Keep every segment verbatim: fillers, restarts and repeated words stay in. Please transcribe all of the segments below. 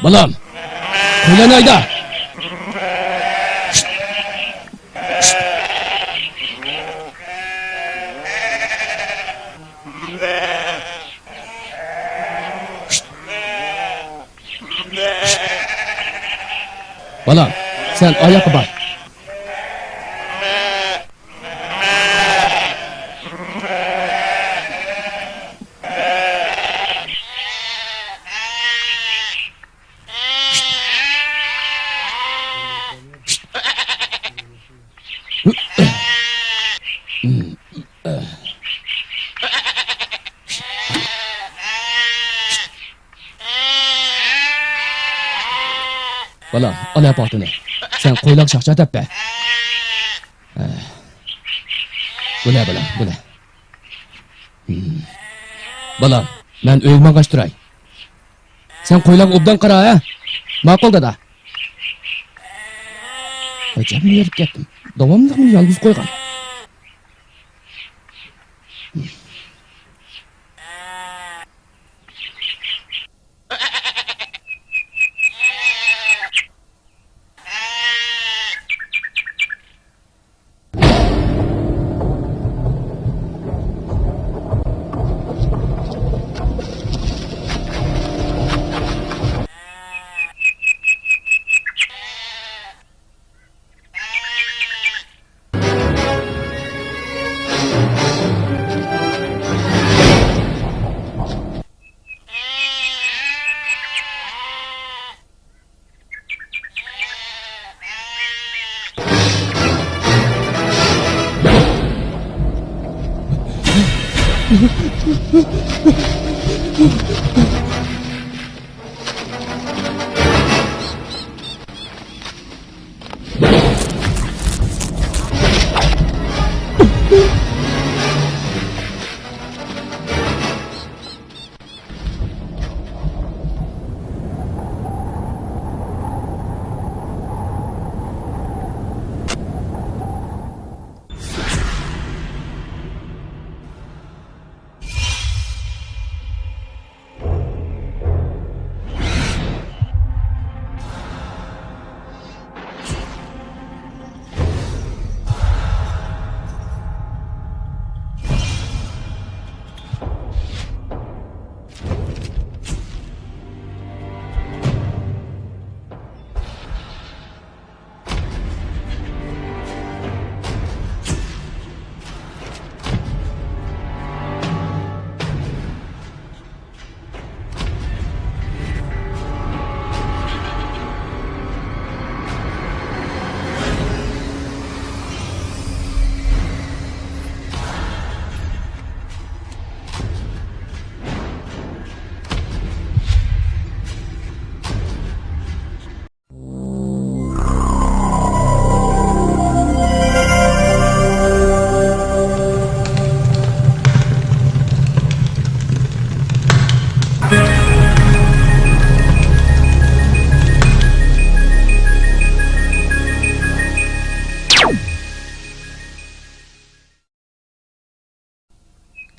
بالام، قويلارنى ھەيدە. بالام، سەن ئاياققا بار. بالام، ئالا پالتىنى. سەن قويلارغا شاخ-چاي تېپىپ بەر. بۇنى، بالام، بۇنى. بالام، مەن ئۆيگە ماڭغاچ تۇراي. سەن قويلارغا ئوبدان قارا، ھە؟ ماقۇل، دادا. ئەجەب نېرىپ كەتتىم. داۋاملىق مېنى يالغۇز قويغان.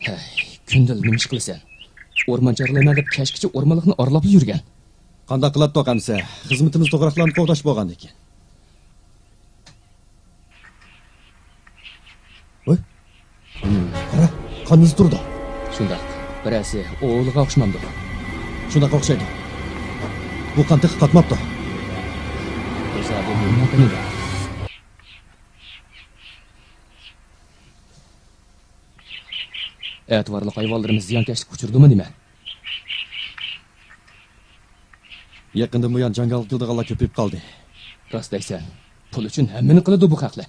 ھەي، كۈندە نېمە ئىش قىلىسەن؟ ئورمان چارلايمەن دەپ كەچكىچە ئورمانلىقنى ئارىلاپلا يۈرگەن. قانداق قىلاتتۇق ئەمسە؟ خىزمىتىمىز توغراقلارنى قوغداش بولغاندىكىن. ۋاي. قارا، قان ئىزى تۇرىدۇ. شۇنداق. بىرەرسى ئوغلىغا ئوخشىمامدۇ؟ شۇنداق ئوخشايدۇ. بۇ قان تېخى قاتماپتۇ. بولسا بۇ مېنىڭ قېنىم. ئەتىۋارلىق ھايۋانلىرىمىز زىيانكەشلىككە ئۇچرىدىمۇ نېمە؟ يېقىندىن بۇيان جاڭگالغا كېلىدىغانلار كۆپىيىپ قالدى. راست دەيسەن. پۇل ئۈچۈن ھەممىنى قىلىدۇ بۇ خەقلەر.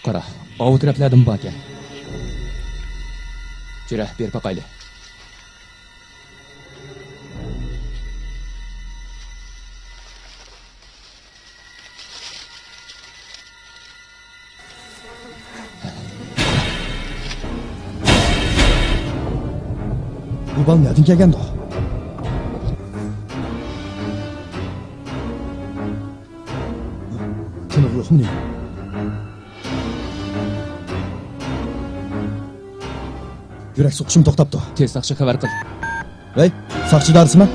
قارا، ئاۋۇ تەرەپلەردىمۇ باركەن. جۈرە، بېرىپ باقايلى. بۇ بالا نەدىن كەلگەندۇ؟ تىنىقى يوقمۇ نېمە؟ يۈرەك سوقۇشۇم توختاپتۇ. تېز ساقچىغا خەۋەر قىل. ۋەي، ساقچى ئىدارىسىمۇ؟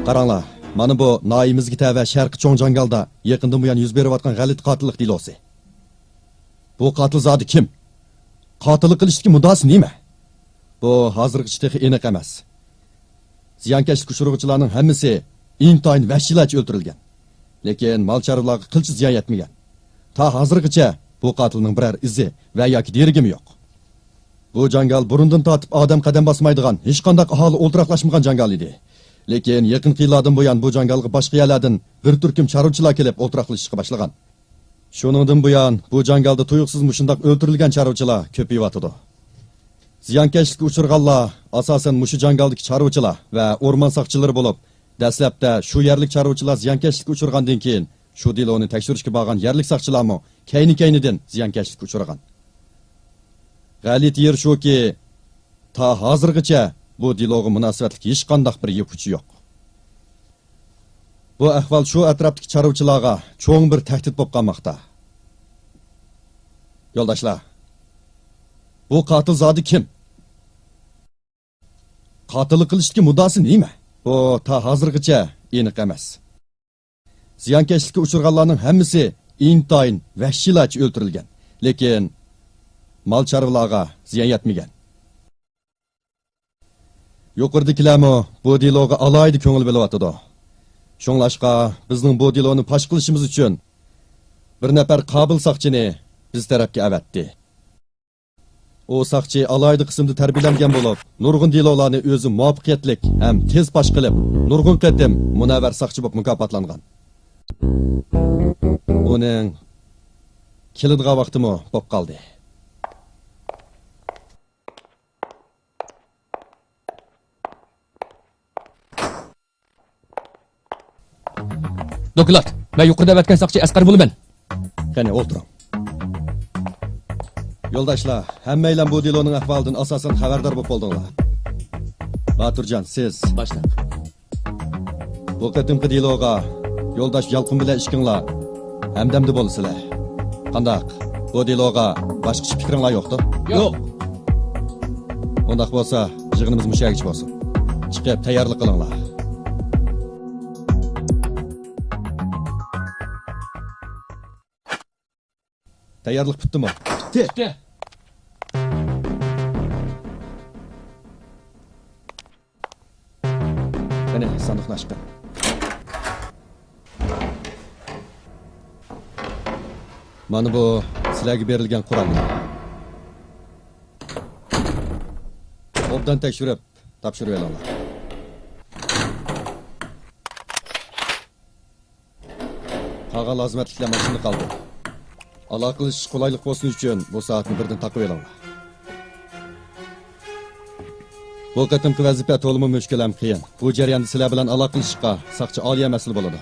قاراڭلار، مانا بۇ ناھىيىمىزگە تەۋە شەرقىي چوڭ جاڭگالدا يېقىندىن بۇيان يۈز بېرىۋاتقان غەلىتە قاتىللىق دېلوسى. بۇ قاتىل زادى كىم؟ قاتىللىق قىلىشتىكى مۇددىئاسى نېمە؟ بۇ ھازىرغىچە تېخى ئېنىق ئەمەس. زىيانكەشلىككە ئۇچرىغۇچىلارنىڭ ھەممىسى ئىنتايىن ۋەھشىيلەرچە ئۆلتۈرۈلگەن. لېكىن مال-چارۋىلارغا قىلچە زىيان يەتمىگەن. تا ھازىرغىچە بۇ قاتىلنىڭ بىرەر ئىزى ۋە ياكى دېرىكىمۇ يوق. بۇ جاڭگال بۇرۇندىن تارتىپ ئادەم قەدەم باسمايدىغان، ھېچقانداق ئاھالە ئولتۇراقلاشمىغان جاڭگال ئىدى. لېكىن يېقىنقى يىللاردىن بۇيان بۇ جاڭگالغا باشقا يەرلەردىن بىر تۈركۈم چارۋىچىلار كېلىپ ئولتۇراقلىشىشقا باشلىغان. شۇنىڭدىن بۇيان بۇ جاڭگالدا تۇيۇقسىز مۇشۇنداق ئۆلتۈرۈلگەن چارۋىچىلار كۆپىيىۋاتىدۇ. زىيانكەشلىككە ئۇچرىغانلار ئاساسەن مۇشۇ جاڭگالدىكى چارۋىچىلار ۋە ئورمان ساقچىلىرى بولۇپ، دەسلەپتە شۇ يەرلىك چارۋىچىلار زىيانكەشلىككە ئۇچرىغاندىن كېيىن، شۇ دېلونى تەكشۈرۈشكە بارغان يەرلىك ساقچىلارمۇ كەينى-كەينىدىن زىيانكەشلىككە ئۇچرىغان. غەلىتە يېرى شۇكى، تا ھازىرغىچە بۇ دېلوغا مۇناسىۋەتلىك ھېچقانداق بىر يىپ ئۇچى يوق. بۇ ئەھۋال شۇ ئەتراپتىكى چارۋىچىلارغا چوڭ بىر تەھدىت بولۇپ قالماقتا. يولداشلار، بۇ قاتىل زادى كىم؟ قاتىللىق قىلىشتىكى مۇددىئاسى نېمە؟ بۇ تا ھازىرغىچە ئېنىق ئەمەس. زىيانكەشلىككە ئۇچرىغانلارنىڭ ھەممىسى ئىنتايىن ۋەھشىيلەرچە ئۆلتۈرۈلگەن، لېكىن مال-چارۋىلارغا زىيان يەتمىگەن. يۇقىرىدىكىلەرمۇ بۇ دېلوغا ئالاھىدە كۆڭۈل بۆلۈۋاتىدۇ. شۇڭلاشقا، بىزنىڭ بۇ دېلونى پاش قىلىشىمىز ئۈچۈن بىر نەپەر قابىل ساقچىنى بىز تەرەپكە ئەۋەتتى. ئۇ ساقچى ئالاھىدە قىسىمدا تەربىيەلەنگەن بولۇپ، نۇرغۇن دېلولارنى ئۆزى مۇۋەپپەقىيەتلىك ھەم تېز پاش قىلىپ، نۇرغۇن قېتىم مۇنەۋۋەر ساقچى بولۇپ مۇكاپاتلانغان. ئۇنىڭ كېلىدىغان ۋاقتىمۇ بولۇپ قالدى. دوكلات. مەن يۇقىرىدا ئەۋەتكەن ساقچى ئەسقەر بولىمەن. قېنى، ئولتۇرۇڭ. يولداشلار، ھەممەيلەن بۇ دېلونىڭ ئەھۋالىدىن ئاساسەن خەۋەردار بولۇپ بولدۇڭلار. باتۇرجان، سىز. باشلىق. بۇ قېتىمقى دېلوغا يولداش يالقۇن بىلەن ئىككىڭلار ھەمدەمدە بولىسىلەر. قانداق؟ بۇ دېلوغا باشقىچە پىكرىڭلار يوقتۇ؟ يوق. ئۇنداق بولسا، يىغىنىمىز مۇشۇ يەرگىچە بولسۇن. چىقىپ تەييارلىق قىلىڭلار. تەييارلىق پۈتتىمۇ؟ پۈتتى. پۈتتى. قېنى، ساندۇقنى ئاچقىن. مانا بۇ سىلەرگە بېرىلگەن قورال. ئوبدان تەكشۈرۈپ، تاپشۇرۇۋېلىڭلار. قالغان لازىمەتلىكلەر ماشىنىدا قالدى. ئالاقىلىشىش قولايلىق بولسۇن ئۈچۈن بۇ سائەتنى بىردىن تاقىۋېلىڭلار. بۇ قېتىمقى ۋەزىپە تولىمۇ مۈشكۈل ھەم قىيىن. بۇ جەرياندا سىلەر بىلەن ئالاقىلىشىشقا ساقچى ئالىيە مەسئۇل بولىدۇ.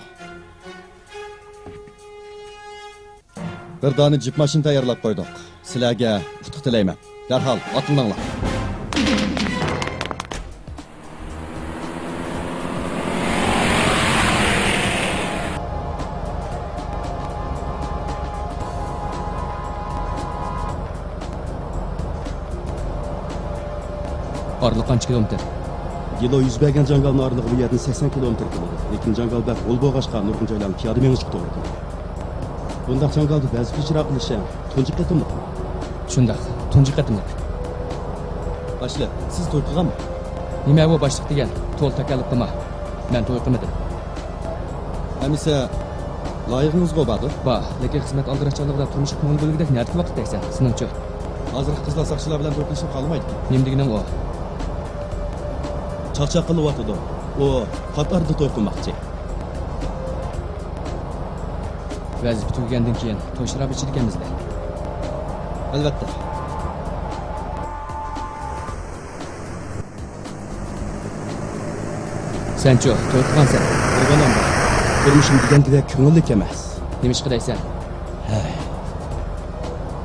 بىر دانە جىپ ماشىنا تەييارلاپ قويدۇق. سىلەرگە ئۇتۇق تىلەيمەن. دەرھال ئاتلىنىڭلار. ئارىلىق قانچە كىلومېتىر؟ دېلو يۈز بەرگەن جاڭگالنىڭ ئارىلىقى بۇ يەردىن سەكسەن كىلومېتىر بولىدۇ. لېكىن جاڭگال بەك ھول بولغاچقا، نۇرغۇن جايلارنى پىيادە مېڭىشقا توغرا كېلىدۇ. بۇنداق جاڭگالدا ۋەزىپە ئىجرا قىلىش تۇنجى قېتىملىقمۇ؟ شۇنداق، تۇنجى قېتىملىق. باشلىق، سىز توي قىلغانمۇ؟ نېمە ئۇ باشلىق دېگەن؟ تولا تەكەللۇپ قىلما. مەن توي قىلمىدىم. ئەمىسە، لايىقىڭىزغۇ باردۇ؟ بار، لېكىن خىزمەت ئالدىراشچانلىقىدا تۇرمۇشقا كۆڭۈل بۆلگۈدەك نەدىكى ۋاقىت دەيسەن، سېنىڭچۇ؟ ھازىرقى قىزلار ساقچىلار بىلەن توي قىلىشنى خالىمايدىكەن. نېمە دېگىنىڭ ئۇ؟ چاقچاق قىلىۋاتىدۇ. ئۇ پات ئارىدا توي قىلماقچى. ۋەزىپە تۈگىگەندىن كېيىن توي شارابى ئىچىدىكەنمىز-دە. ئەلۋەتتە. سەنچۇ، توي قىلغانسەن؟ بىر بالام بار. تۇرمۇشۇم دېگەندىكىدەك كۆڭۈللۈك ئەمەس. نېمىشقا دەيسەن؟ ھەي.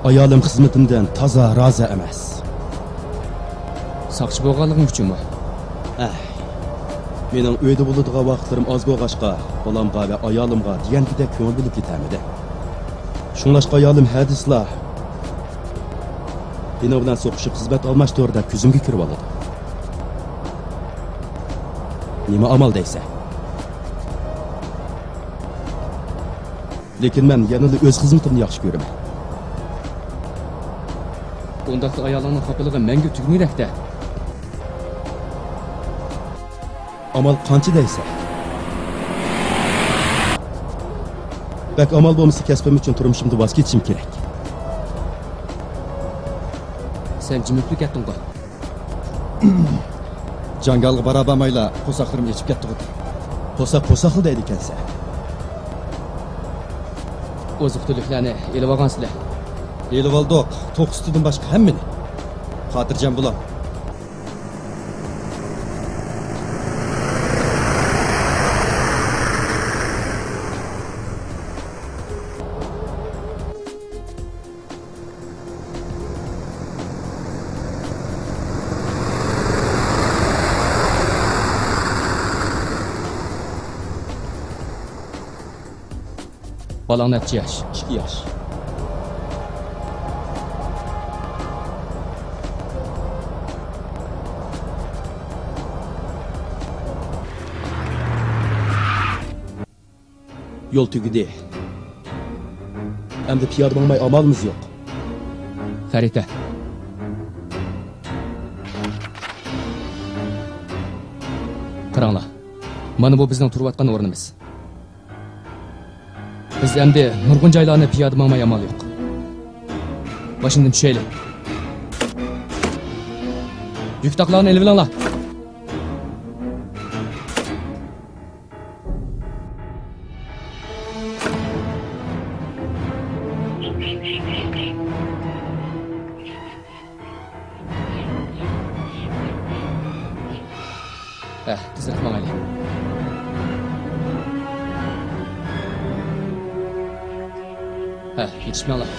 ئايالىم خىزمىتىمدىن تازا رازى ئەمەس. ساقچى بولغانلىقىڭ ئۈچۈنمۇ؟ ھەي. مېنىڭ ئۆيدە بولىدىغان ۋاقىتلىرىم ئاز بولغاچقا، بالامغا ۋە ئايالىمغا دېگەندىكىدەك كۆڭۈل بۆلۈپ كېتەلمىدىم. شۇڭلاشقا ئايالىم ھە دېسىلا، مېنىڭ بىلەن سوقۇشۇپ خىزمەت ئالماش تورىدا كۆزۈمگە كىرىۋالىدۇ. نېمە ئامال دەيسەن؟ لېكىن مەن يەنىلا ئۆز خىزمىتىمنى ياخشى كۆرىمەن. ئۇنداقتا ئايالىڭنىڭ خاپىلىقى مەڭگۈ تۈگىمىگۈدەك-دە. ئامال قانچە دەيسەن؟ بەك ئامال بولمىسا، كەسپىم ئۈچۈن تۇرمۇشۇمدىن ۋاز كېچىشىم كېرەك. سەن جىمىپلا كەتتىڭغۇ؟ جاڭگالغا بارا بارمايلا قورساقلىرىم ئېچىپ كەتتىغۇ. قورساق قورساقلا دەيدىكەنسەن. ئوزۇق-تۈلۈكلەرنى ئېلىۋالغانسىلەر؟ ئېلىۋالدۇق. توخۇ سۈتىدىن باشقا ھەممىنى. خاتىرجەم بولۇڭ. بالاڭ نەچچە ياش؟ ئىككى ياش. يول تۈگىدى. ئەمدى پىيادە ماڭماي ئامالىمىز يوق. خەرىتە. قاراڭلار. مانا بۇ بىزنىڭ تۇرۇۋاتقان ئورنىمىز. بىز ئەمدى نۇرغۇن جايلارنى پىيادە ماڭماي ئامال يوق. ماشىنىدىن چۈشەيلى. يۈك تاقلارنى ئېلىۋېلىڭلار. ھە، تېزرەك ماڭايلى. ھە، يېتىشمەڭلار.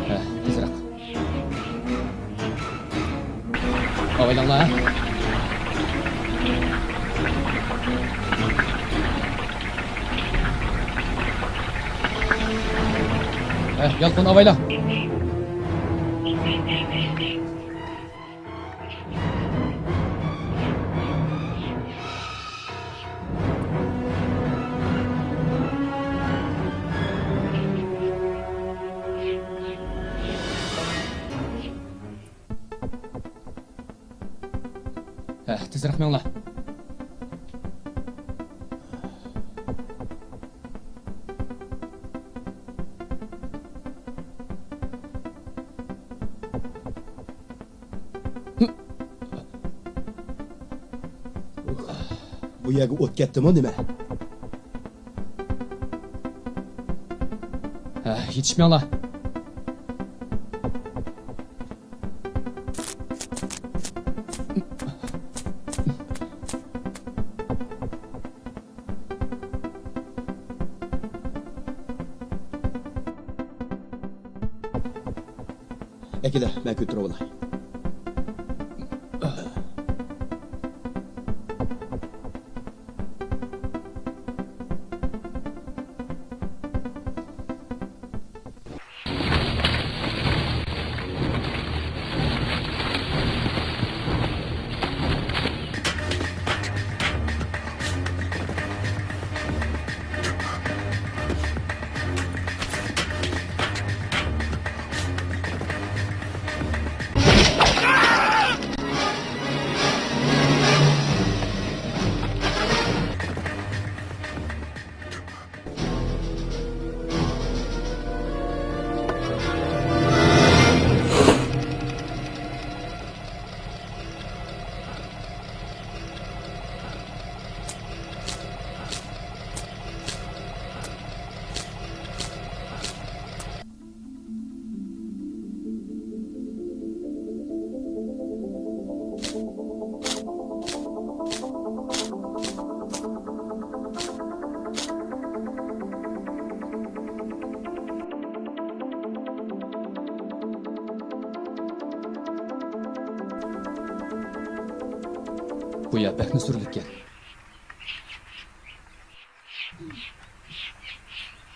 ھە، تېزرەك. ئاۋايلاڭلار. ھە، يالقۇن ئاۋايلا. ھە، تېزرەك مېڭىڭلار. بۇ يەرگە ئوت كەتتىمۇ نېمە؟ ھە، يېتىشمەڭلار. ئەكېلە، مەن كۆتۈرۈۋالاي. يا، بەكمۇ سۈرلۈككەن.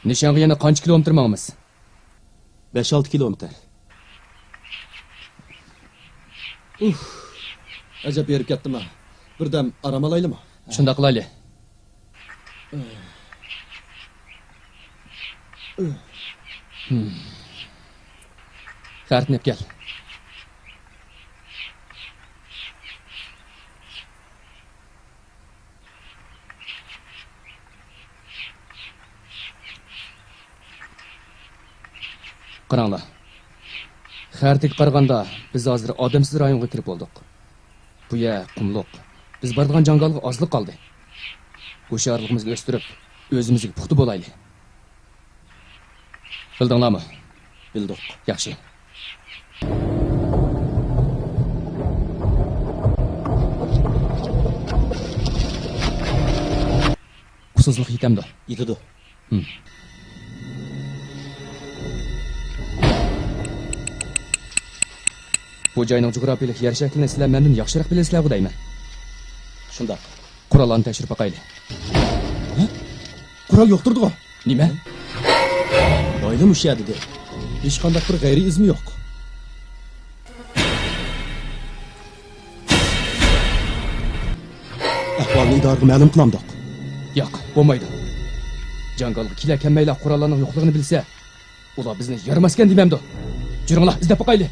نىشانغا يەنە قانچە كىلومېتىر ماڭىمىز؟ بەش-ئالتە كىلومېتىر. ئۇھ، ئەجەب ھېرىپ كەتتىم-ھە. بىردەم ئارام ئالايلىمۇ؟ شۇنداق قىلايلى. خەرىتىنى ئېلىپ كەل. قاراڭلار، خەرىتىگە قارىغاندا بىز ھازىر ئادەمسىز رايونغا كىرىپ بولدۇق. بۇ يەر قۇملۇق. بىز بارىدىغان جاڭگالغا ئازلا قالدى. ھوشيارلىقىمىزنى ئۆستۈرۈپ، ئۆزىمىزگە پۇختا بولايلى. بىلدىڭلارمۇ؟ بىلدۇق. ياخشى. ئۇسسۇزلۇق يېتەمدۇ؟ يېتىدۇ. ھىم. بۇ جاينىڭ جۇغراپىيىلىك يەر شەكلىنى سىلەر مەندىن ياخشىراق بىلىسىلەرغۇ دەيمەن. شۇنداق. قوراللارنى تەكشۈرۈپ باقايلى. ھە؟ قورال يوقتۇردىغۇ؟ نېمە؟ بايلىم ئۇشۇ يەردىدى. ھېچقانداق بىر غەيرىي ئىزمۇ يوق. ئەھۋالنى ئىدارىگە مەلۇم قىلامدۇق؟ ياق، بولمايدۇ. جاڭگالغا كېلە كەلمەيلا قوراللارنىڭ يوقلۇقىنى بىلسە، ئۇلار بىزنى يارىماسكەن دېمەمدۇ؟ جۈرۈڭلار، ئىزدەپ باقايلى.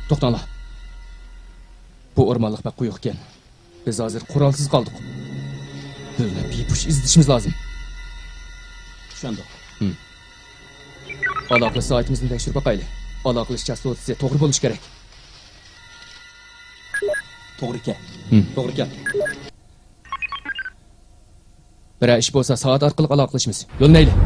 توختاڭلار. بۇ ئورمانلىق بەك قويۇق ئىكەن. بىز ھازىر قورالسىز قالدۇق. ھۆللەپ يىپ ئۇچ ئىزدىشىمىز لازىم. چۈشەندۇق. ھىم. ئالاقىلىشىش سائىتىمىزنى تەكشۈرۈپ باقايلى. ئالاقىلىشىش چاستوتىسى توغرا بولۇشى كېرەك. توغرا ئىكەن. ھىم. توغرا ئىكەن. بىرەر ئىش بولسا سائەت ئارقىلىق ئالاقىلىشىمىز. يۆنەيلى.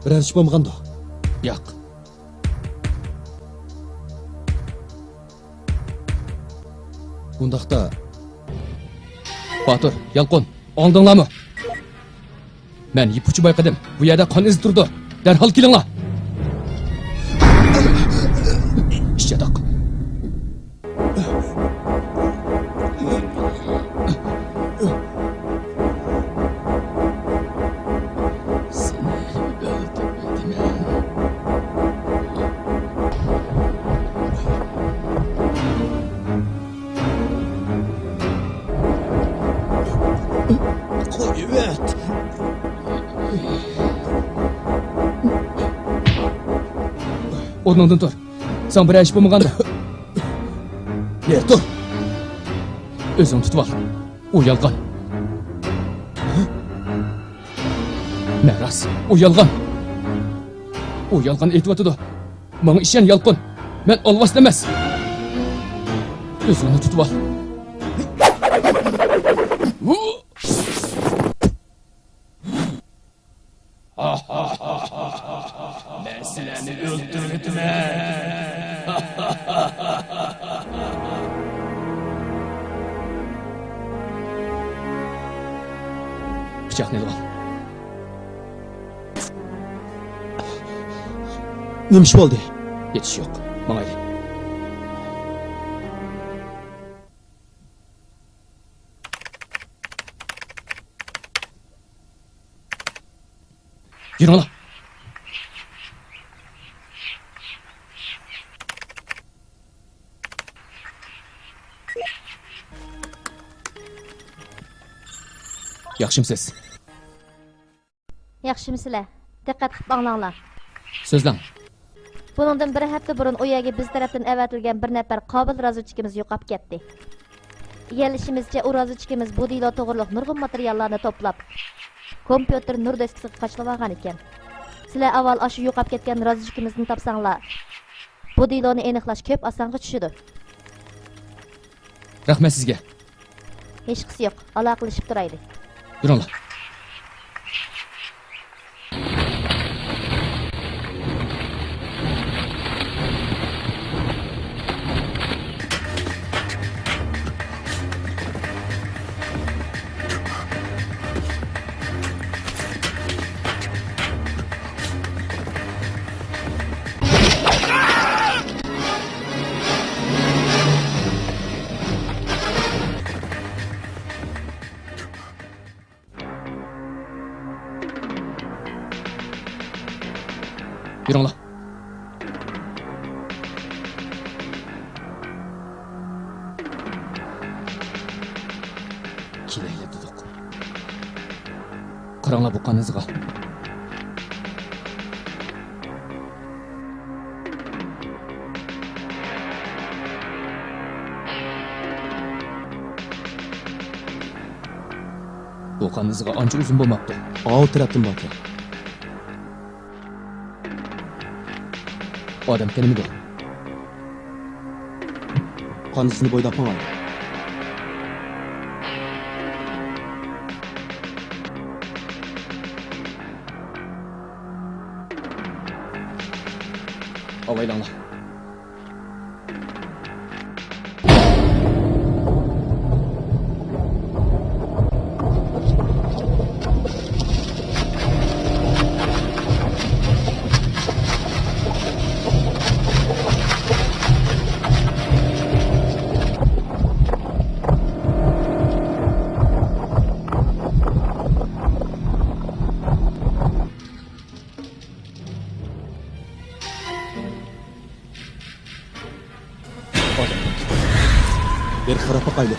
بىرەر ئىش بولمىغاندۇ؟ ياق. ئۇنداقتا. باتۇر، يالقۇن، ئاڭلىدىڭلارمۇ؟ مەن يىپ ئۇچى بايقىدىم. بۇ يەردە قان ئىزى تۇرىدۇ. دەرھال كېلىڭلار. ئىششەداق. سېنى ئۆلتۈرمەيمەن. قويۇۋەت. ئورنۇڭدىن تۇر. ساڭا بىرەر ئىش بولمىغاندا. يە، تۇر. ئۆزۈڭنى تۇتۇۋال. ئۇ يالغان. مەن راست. ئۇ يالغان. ئۇ يالغان ئېيتىۋاتىدۇ. ماڭا ئىشەن، يالقۇن. مەن ئالۋاستى ئەمەس. ئۆزۈڭنى تۇتۇۋال. مەن سىلەرنى ئۆلتۈرۈۋېتىمەن. پىچاقنى ئېلىۋال. نېمە ئىش بولدى؟ ھېچ ئىش يوق. ماڭايلى. يۈرۈڭلار. ياخشىمۇسىز؟ ياخشىمۇسىلەر؟ دىققەت قىلىپ ئاڭلاڭلار. سۆزلەڭ. بۇنىڭدىن بىر ھەپتە بۇرۇن ئۇ يەرگە بىز تەرەپتىن ئەۋەتىلگەن بىر نەپەر قابىل رازۋېدچىكىمىز يوقاپ كەتتى. ئىگىلىشىمىزچە، ئۇ رازۋېدچىكىمىز بۇ دېلو توغرۇلۇق نۇرغۇن ماتېرىياللارنى توپلاپ، كومپيۇتېر نۇر دىسكىسىغا قاچىلىۋالغان ئىكەن. سىلەر ئاۋۋال ئاشۇ يوقاپ كەتكەن رازۋېدچىكىمىزنى تاپساڭلار، بۇ دېلونى ئېنىقلاش كۆپ ئاسانغا چۈشىدۇ. رەھمەت سىزگە. ھېچقىسى يوق، ئالاقىلىشىپ تۇرايلى. يۈرۈڭلار. يۈرۈڭلار. كېلەيلى دېدۇق. قاراڭلار بۇ قان ئىزىغا. بۇ قان ئىزىغا ئانچە ئۇزۇن بولماپتۇ. ئاۋۇ تەرەپتىن باركەن. ئادەم تېنىمىدۇ. قان ئىزىنى بويلاپ ماڭايلى. ئاۋايلاڭلار. بىر قاراپ باقايلى.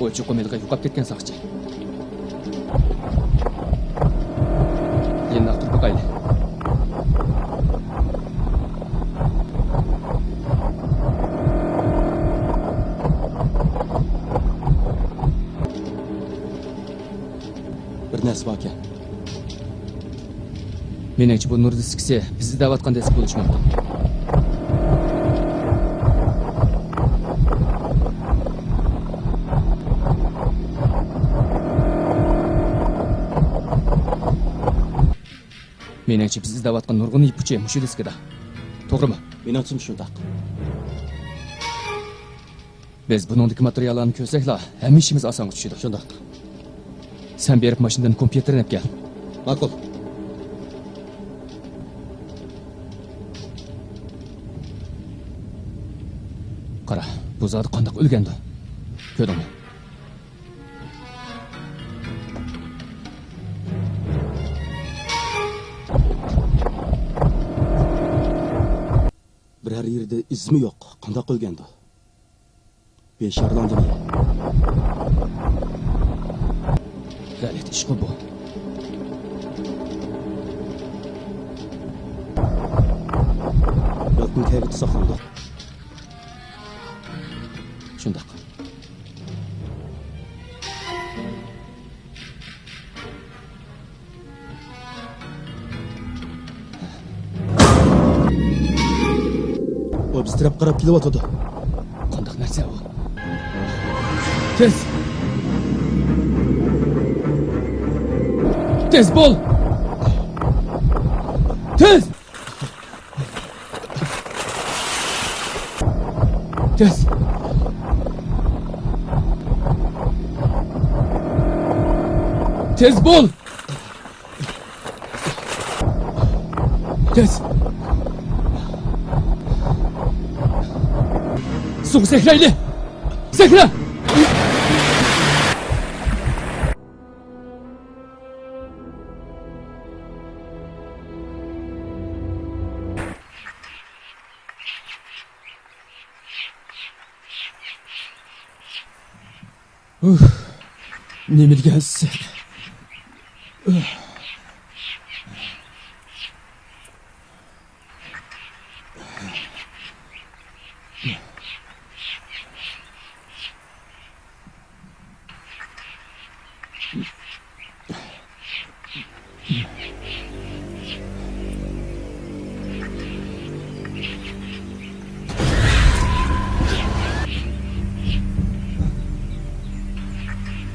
ئويچۇقى مىلىقى يوقاپ كەتكەن ساقچى. يەنە ئاختۇرۇپ باقايلى. بىر نەرسە باركەن. مېنىڭچە، بۇ نۇر دىسكىسى بىز ئىزدەۋاتقان دىسك بولۇشى مۇمكىن. مېنىڭچە، بىز ئىزدەۋاتقان نۇرغۇن يىپ ئۇچى مۇشۇ دىسكىدا. توغرىمۇ؟ مېنىڭچىمۇ شۇنداق. بىز بۇنىڭدىكى ماتېرىياللارنى كۆرسەكلا، ھەممە ئىشىمىز ئاسانغا چۈشىدۇ. شۇنداق. سەن بېرىپ ماشىنىدىن كومپيۇتېرنى ئەپ كەل. ماقۇل. قارا، بۇ زادى قانداق ئۆلگەندۇ؟ كۆردۈڭمۇ؟ بىرەر يېرىدە ئىزمۇ يوق. قانداق ئۆلگەندۇ؟ بىشارلاندىمۇ؟ غەلىتە ئىشقۇ بۇ. يالقۇن كەيۋىتى ساقلاندۇق. شۇنداق. ئۇ بىز تەرەپ قاراپ كېلىۋاتىدۇ. قانداق نەرسە ئۇ؟ تېز! تېز بول! تېز! تېز! تېز بول! تېز! سۇغا سەكرەيلى! سەكرە! ئۇھ، نېمە دېگەن ئىسسىق. ئۇھ.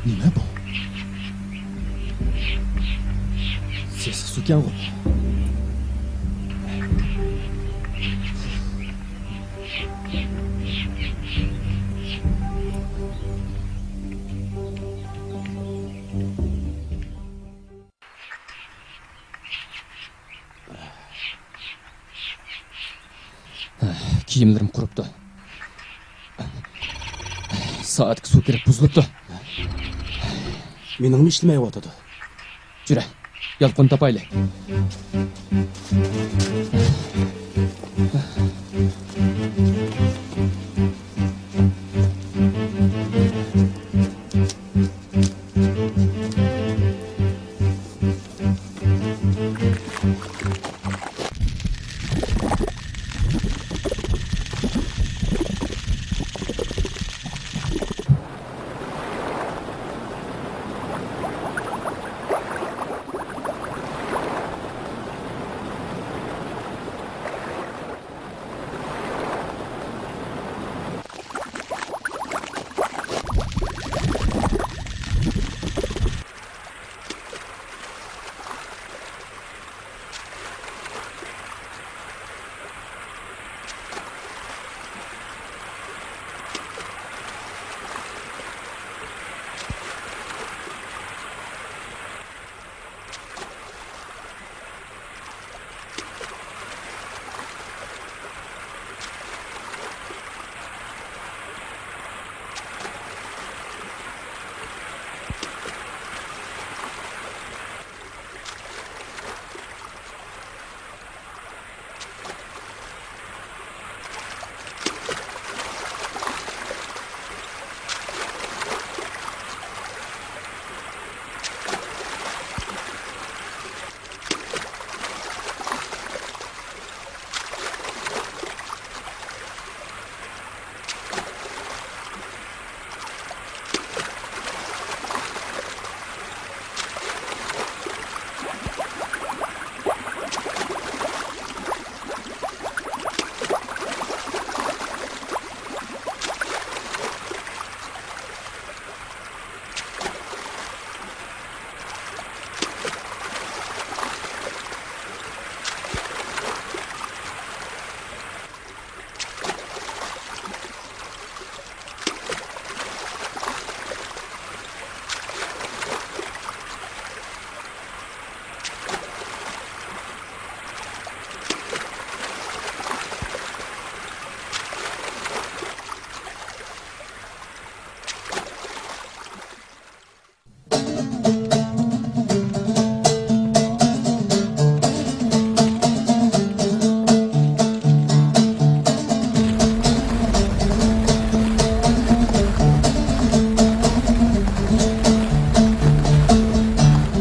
نېمە بۇ؟ سېسىق سۇكەنغۇ. كىيىملىرىم قۇرۇپتۇ. سائەتكە سۇ كىرىپ بۇزۇلۇپتۇ. مېنىڭمۇ ئىشلىمەيۋاتىدۇ. جۈرە، يالقۇن تاپايلى.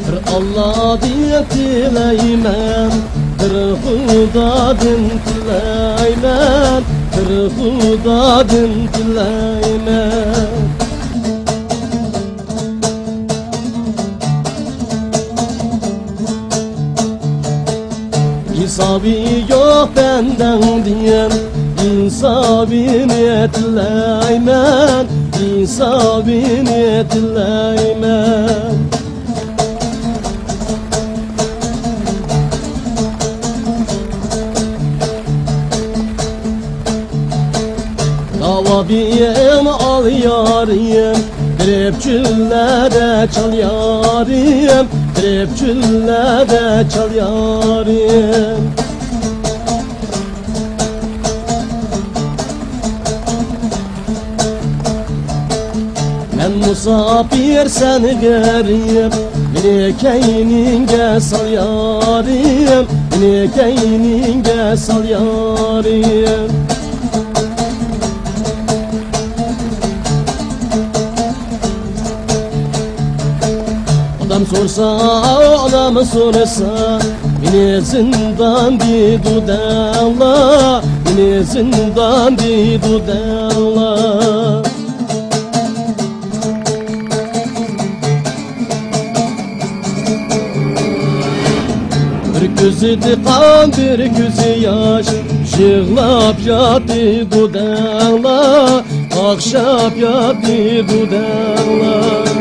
بىر ئاللادىن تىلەيمەن، بىر خۇدادىن تىلەيمەن، بىر خۇدادىن تىلەيمەن. ھېسابى يوق بەندەڭدىن، ئىنسابىنى تىلەيمەن، ئىنسابىنى تىلەيمەن. داۋابىيىم ئال يارىم، كىرىپ چۆللەردە چال يارىم، كىرىپ چۆللەردە چال يارىم. مەن مۇساپىر، سەن غېرىب، مېنى كەينىڭگە سال يارىم، مېنى كەينىڭگە سال يارىم. ئادام سورىسا، ئانام سورىسا، مېنى زىندان دەيدۇ دەڭلار، مېنى زىندان دەيدۇ دەڭلار. بىر كۆزىدە قان، بىر كۆزى ياش، يىغلاپ ياتىدۇ دەڭلار، قاقشاپ ياتىدۇ دەڭلار.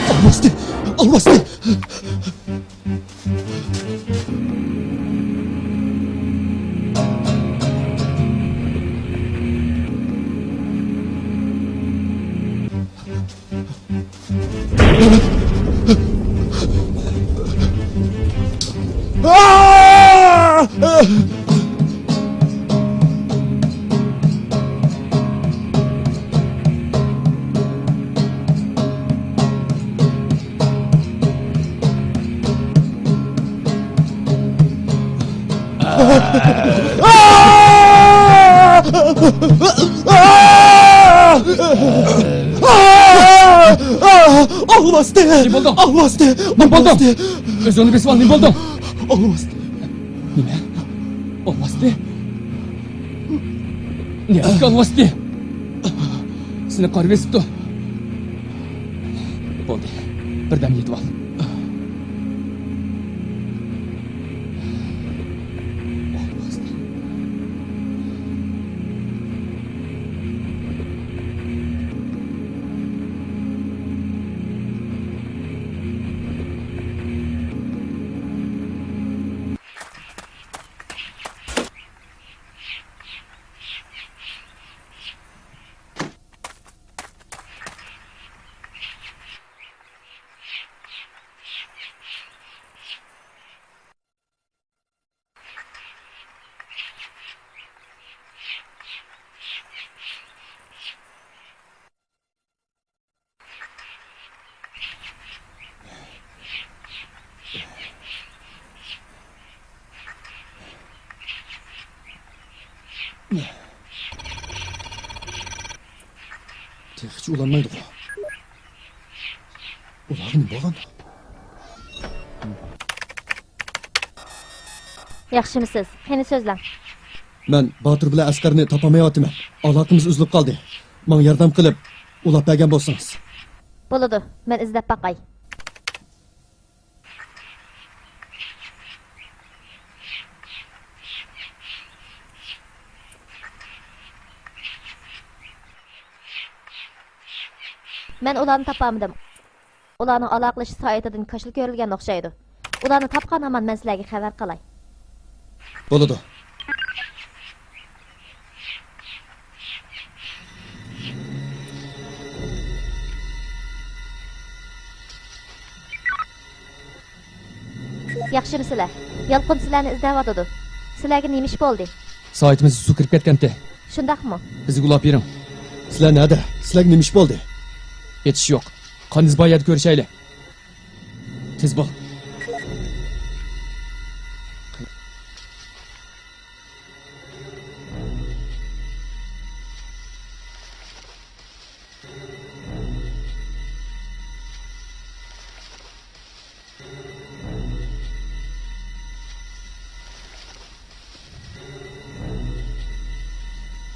ئالۋاستى! ئالۋاستى! ئالۋاستى! نېمە بولدۇڭ؟ ئالۋاستى! نېمە بولدۇڭ؟ ئالۋاستى! ئۆزۈڭنى بېسىۋال، نېمە بولدۇڭ؟ ئالۋاستى! نېمە؟ ئالۋاستى؟ نېمە ئالۋاستى؟ سېنى قارا بېسىپتۇ. بولدى، بىردەم يېتىۋال. تېخىچە ئۇلانمايدىغۇ. ئۇلارغا نېمە بولغان؟ ياخشىمۇسىز؟ قېنى سۆزلەڭ. مەن باتۇر بىلەن ئەسقەرنى تاپالمايۋاتىمەن. ئالاقىمىز ئۈزۈلۈپ قالدى. ماڭا ياردەم قىلىپ، ئۇلاپ بەرگەن بولسىڭىز. بولىدۇ، مەن ئىزدەپ باقاي. مەن ئۇلارنى تاپالمىدىم. ئۇلارنىڭ ئالاقىلىشىش سائىتىدىن كاشىلا كۆرۈلگەن ئوخشايدۇ. ئۇلارنى تاپقان ھامان مەن سىلەرگە خەۋەر قىلاي. بولىدۇ. ياخشىمۇسىلەر؟ يالقۇن سىلەرنى ئىزدەۋاتىدۇ. سىلەرگە نېمە ئىش بولدى؟ سائىتىمىزگە سۇ كىرىپ كەتكەنتى. شۇنداقمۇ؟ بىزگە ئۇلاپ بېرىڭ. سىلەر نەدە؟ سىلەرگە نېمە ئىش بولدى؟ ھېچ ئىش يوق. قاندىن بار يەردە كۆرۈشەيلى. تېز بول.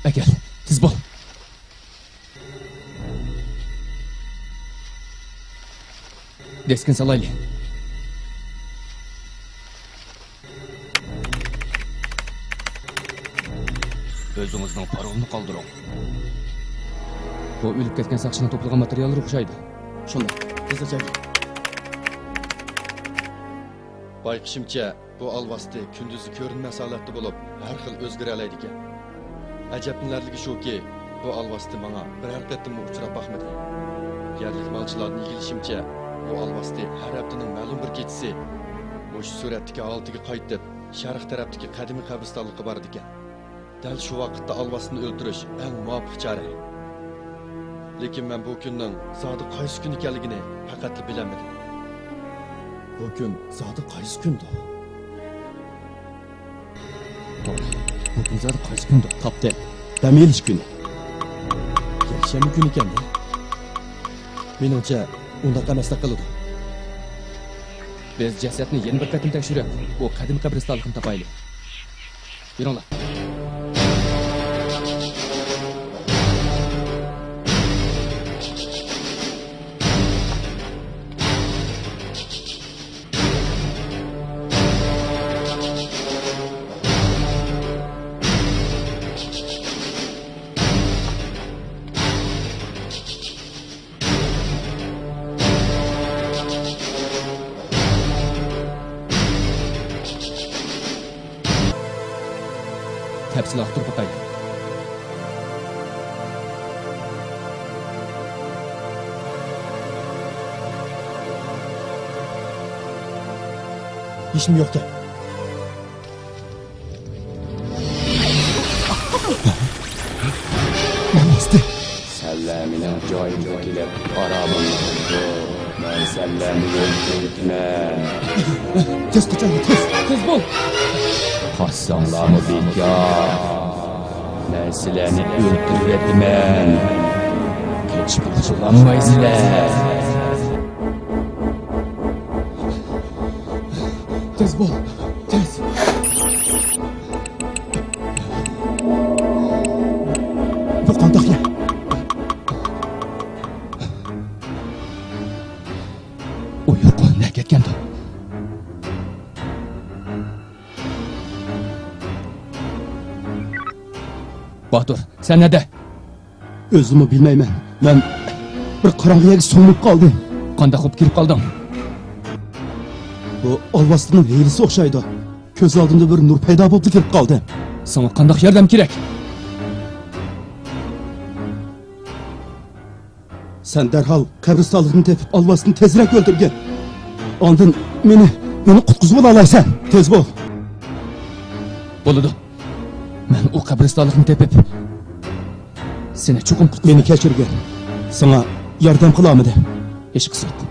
ئەكەل، تېز بول. دىسكىنى سالايلى. ئۆزىڭىزنىڭ پارولىنى قالدۇرۇڭ. بۇ ئۆلۈپ كەتكەن ساقچىنىڭ توپلىغان ماتېرىياللىرى ئوخشايدۇ. شۇنداق. تېزلا جايلىق. بايقىشىمچە، بۇ ئالۋاستى كۈندۈزى كۆرۈنمەس ھالەتتە بولۇپ، ھەر خىل ئۆزگىرەلەيدىكەن. ئەجەبلىنەرلىكى شۇكى، بۇ ئالۋاستى ماڭا بىرەر قېتىممۇ ئۇچراپ باقمىدى. يەرلىك مالچىلاردىن ئىگىلىشىمچە، بۇ ئالۋاستى ھەر ھەپتىنىڭ مەلۇم بىر كېچىسى مۇشۇ سۈرەتتىكى ھالىتىگە قايتىپ، شەرق تەرەپتىكى قەدىمىي قەبرىستانلىققا بارىدىكەن. دەل شۇ ۋاقىتتا ئالۋاستىنى ئۆلتۈرۈش ئەڭ مۇۋاپىق چارە. لېكىن مەن بۇ كۈننىڭ زادى قايسى كۈن ئىكەنلىكىنى پەقەتلا بىلەلمىدىم. بۇ كۈن زادى قايسى كۈندۇ؟ بۇ كۈن زادى قايسى كۈندۇ؟ تاپتىم. دەم ئېلىش كۈنى. يەكشەنبە كۈنى ئىكەندە. مېنىڭچە، ئۇنداق ئەمەستەك قىلىدۇ. بىز جەسەتنى يەنە بىر قېتىم تەكشۈرۈپ، بۇ قەدىمىي قەبرىستانلىقنى تاپايلى. يۈرۈڭلار. تەپسىلىي ئاختۇرۇپ باقايلى. ھېچنېمە يوقكەن. سەنلەر مېنىڭ جايىمغا كېلىپ، ئارامىمنى بۇزدۇڭ. مەن سەنلەرنى ئۆلتۈرۈۋېتىمەن. تېز قاچايلى، تېز! تېز بول! قاچساڭلارمۇ بىكار. مەن سىلەرنى ئۆلتۈرۈۋېتىمەن. قېچىپ قۇتۇلالمايسىلەر. تېز بول، تېز! بۇ قانداق يەر؟ ئۇ يوق، نەگە كەتكەندۇ؟ باتۇر، سەن نەدە؟ ئۆزۈممۇ بىلمەيمەن. مەن بىر قاراڭغۇ يەرگە سۆڭۈپ قالدىم. قانداق بولۇپ كىرىپ قالدىڭ؟ بۇ ئالۋاستىنىڭ ھىيلىسى ئوخشايدۇ. كۆز ئالدىمدا بىر نۇر پەيدا بولۇپلا كىرىپ قالدىم. ساڭا قانداق ياردەم كېرەك؟ سەن دەرھال قەبرىستانلىقنى تېپىپ، ئالۋاستىنى تېزرەك ئۆلتۈرگىن. ئاندىن مېنى، مېنى قۇتقۇزۇۋالالايسەن. تېز بول. بولىدۇ. مەن ئۇ قەبرىستانلىقنى تېپىپ، سېنى چوقۇم قۇتقۇزىمەن. مېنى كەچۈرگىن. ساڭا ياردەم قىلالمىدىم. ھېچقىسى يوق.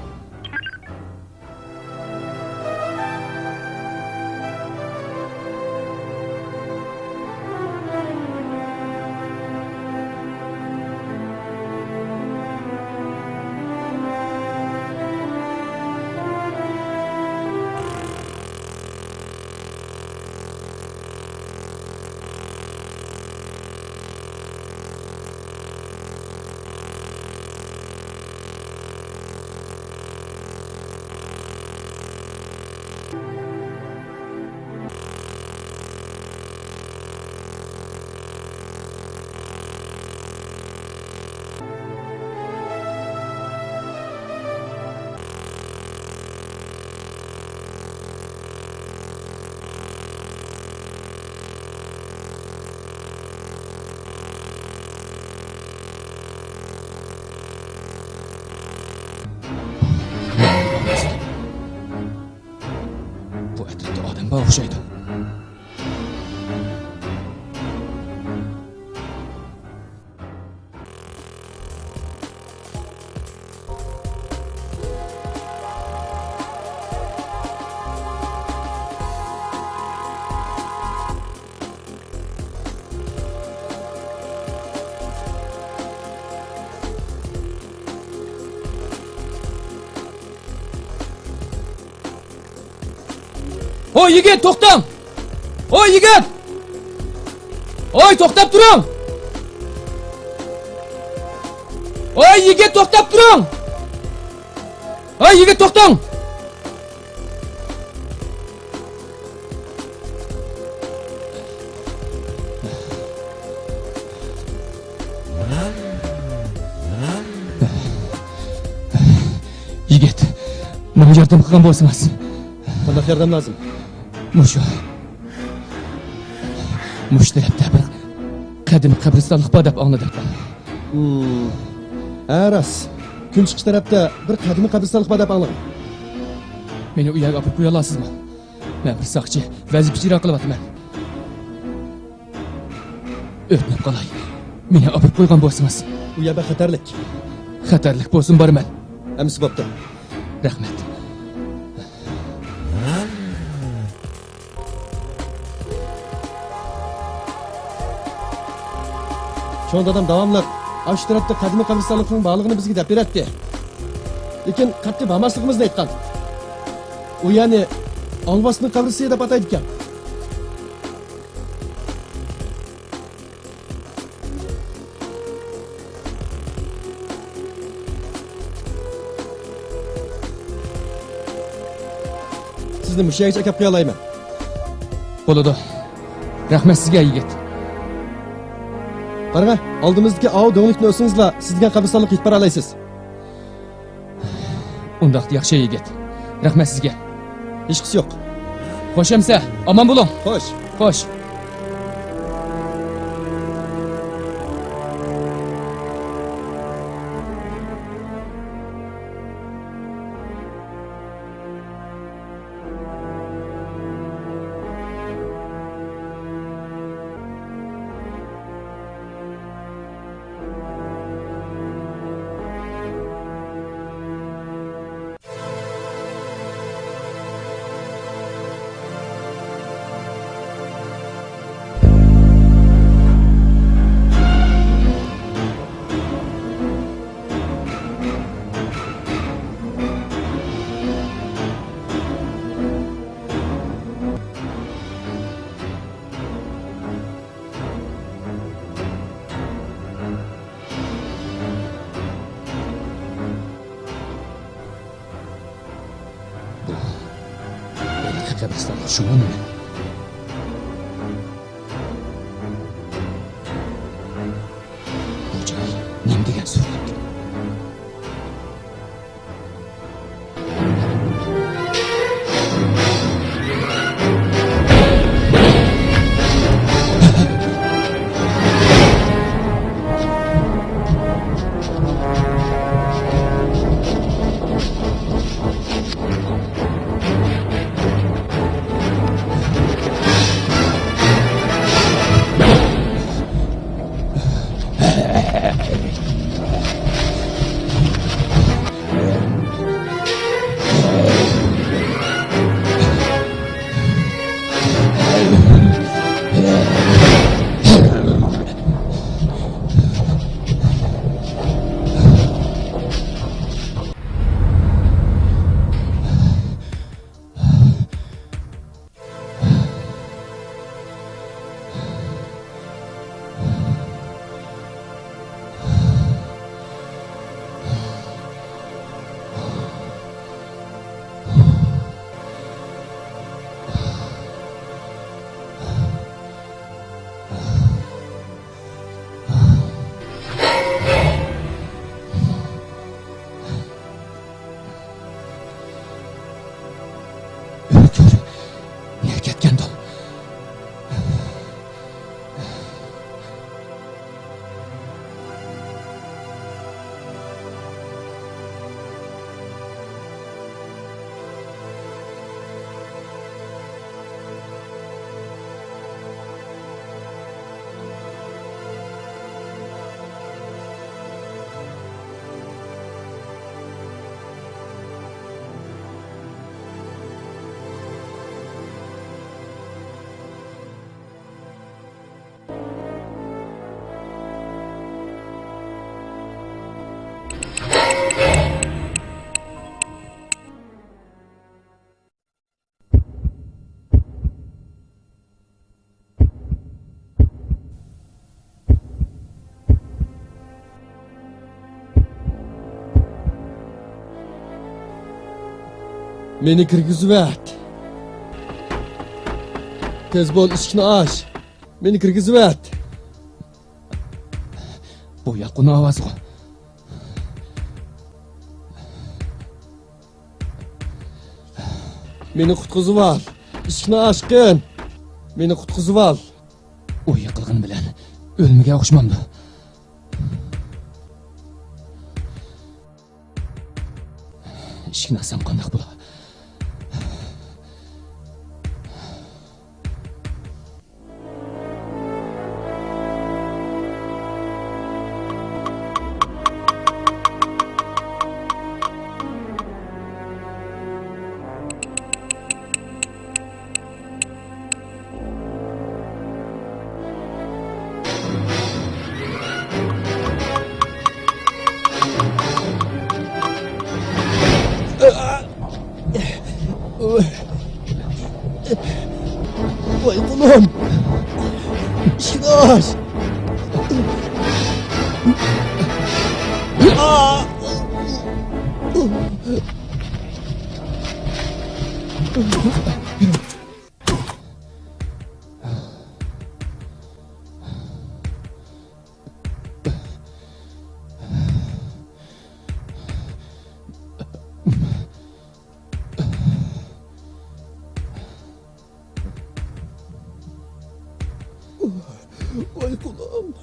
بۇ ئەتراپتا ئادەم بار ئوخشايدۇ. ھوي يىگىت، توختاڭ! ھوي يىگىت! ھوي، توختاپ تۇرۇڭ! ھوي يىگىت، توختاپ تۇرۇڭ! ھەي، يىگىت، توختاڭ! يىگىت، ماڭا ياردەم قىلغان بولسىڭىز. قانداق ياردەم لازىم؟ مۇشۇ. مۇشۇ تەرەپتە بىر قەدىمىي قەبرىستانلىق بار دەپ ئاڭلىدىم. ھە، راست. كۈنچىقىش تەرەپتە بىر قەدىمىي قەبرىستانلىق بار دەپ ئاڭلىغان. مېنى ئۇ يەرگە ئاپىرىپ قويالامسىزمۇ؟ مەن بىر ساقچى، ۋەزىپە ئىجرا قىلىۋاتىمەن. ئۆتۈنۈپ قالاي، مېنى ئاپىرىپ قويغان بولسىڭىز. ئۇ يەر بەك خەتەرلىك. خەتەرلىك بولسۇن، بارىمەن. ئەمىسە بوپتۇ. رەھمەت. چوڭ دادام داۋاملىق ئاشۇ تەرەپتە قەدىمىي قەبرىستانلىقنىڭ بارلىقىنى بىزگە دەپ بېرەتتى. لېكىن قەتئىي بارماسلىقىمىزنى ئېيتقان. ئۇ يەرنى ئاڭۋاسنىڭ قەبرىسى دەپ ئاتايدىكەن. سىزنى مۇشۇ يەرگىچە ئەكەپ قويالايمەن. بولىدۇ. رەھمەت سىزگە، يىگىت. قاراڭە، ئالدىمىزدىكى ئاۋۇ دۆڭلۈكنى ئۆتسىڭىزلا، سىز دېگەن قەبرىستانلىققا يېتىپ بارالايسىز. ئۇنداقتا ياخشى، يىگىت. رەھمەت سىزگە. ھېچقىسى يوق. خوش ئەمىسە، ئامان بولۇڭ. خوش. خوش. بۇ ھېلىقى قەبرىستانلىق شۇمۇ نېمە؟ بۇ جاي نېمە دېگەن سۈرلۈك؟ مېنى كىرگۈزۈۋەت. تېز بول، ئىشىكنى ئاچ. مېنى كىرگۈزۈۋەت. بۇ يالقۇن ئاۋازىغۇ. مېنى قۇتقۇزۇۋال. ئىشىكنى ئاچقىن. مېنى قۇتقۇزۇۋال. ئۇ يىقىلغىنى بىلەن ئۆلمىگەن ئوخشىمامدۇ؟ ئىشىكنى ئاچسام قانداق بولا؟ ۋاي قۇلۇم! ئىشىكنى ئاچ! ۋاي قۇلۇم.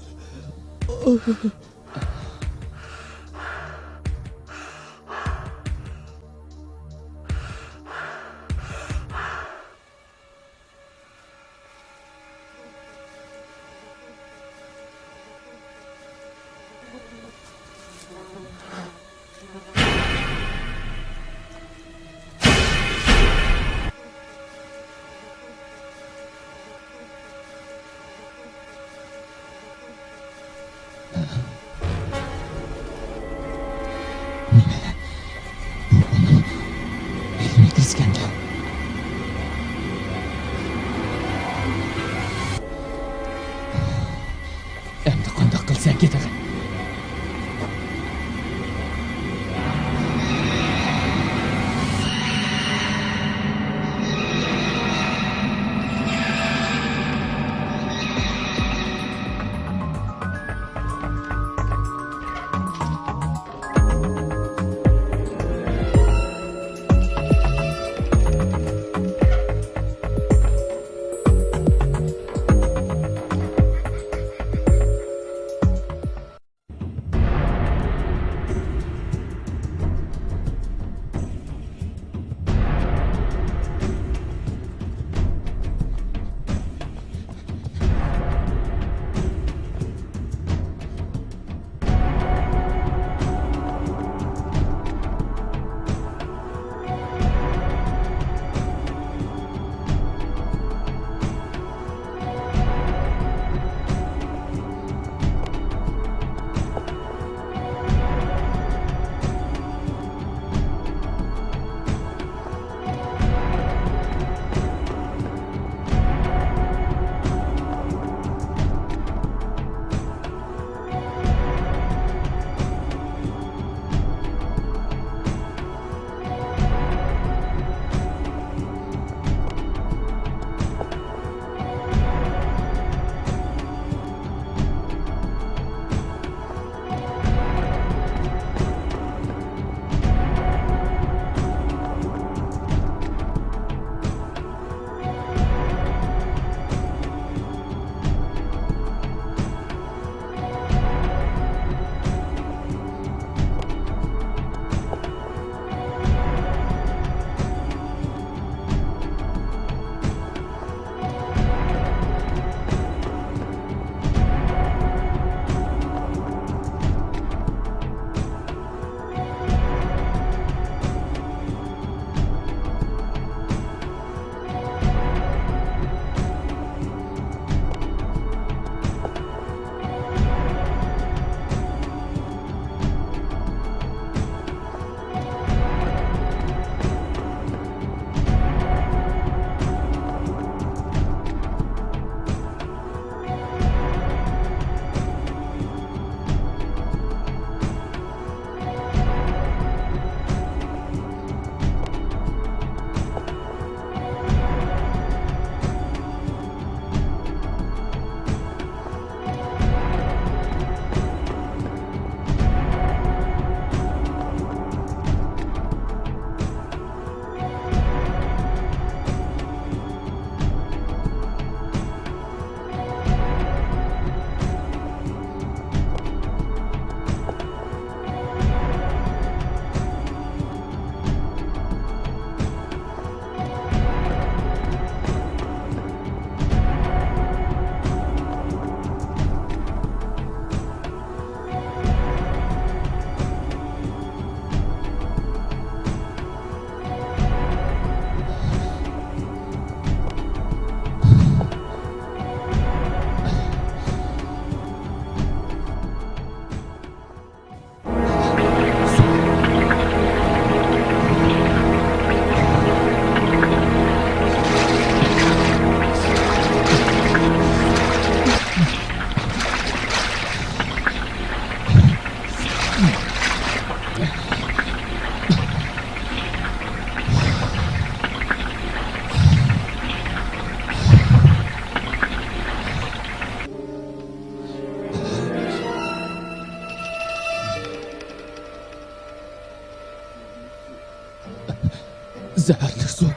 زەھەرلىك سۇ.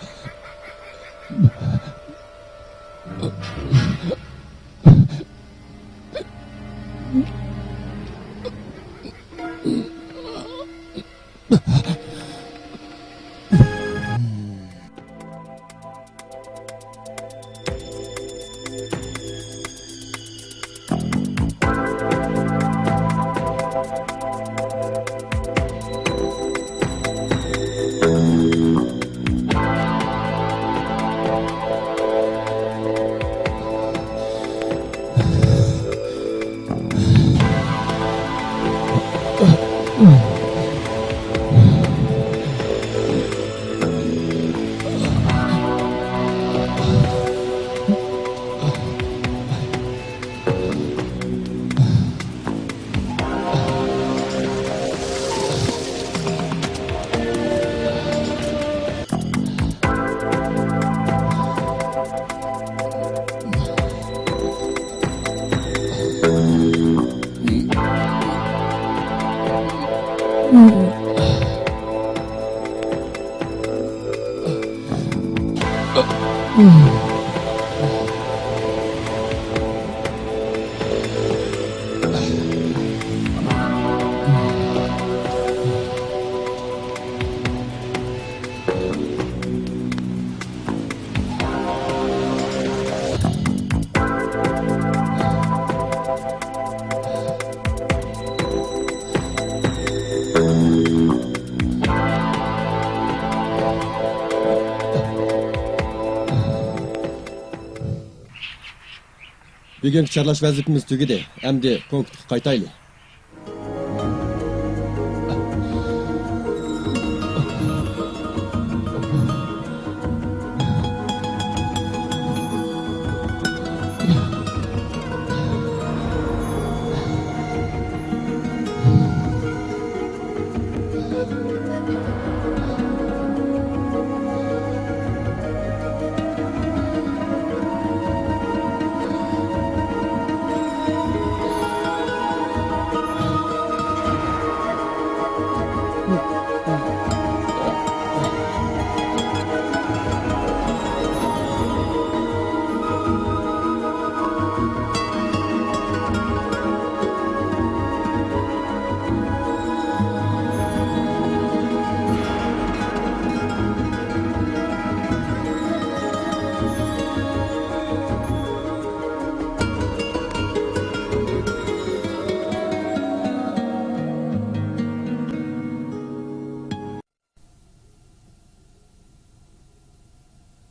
بۈگۈنكى چارلاش ۋەزىپىمىز تۈگىدى. ئەمدى پونكىتقا قايتايلى.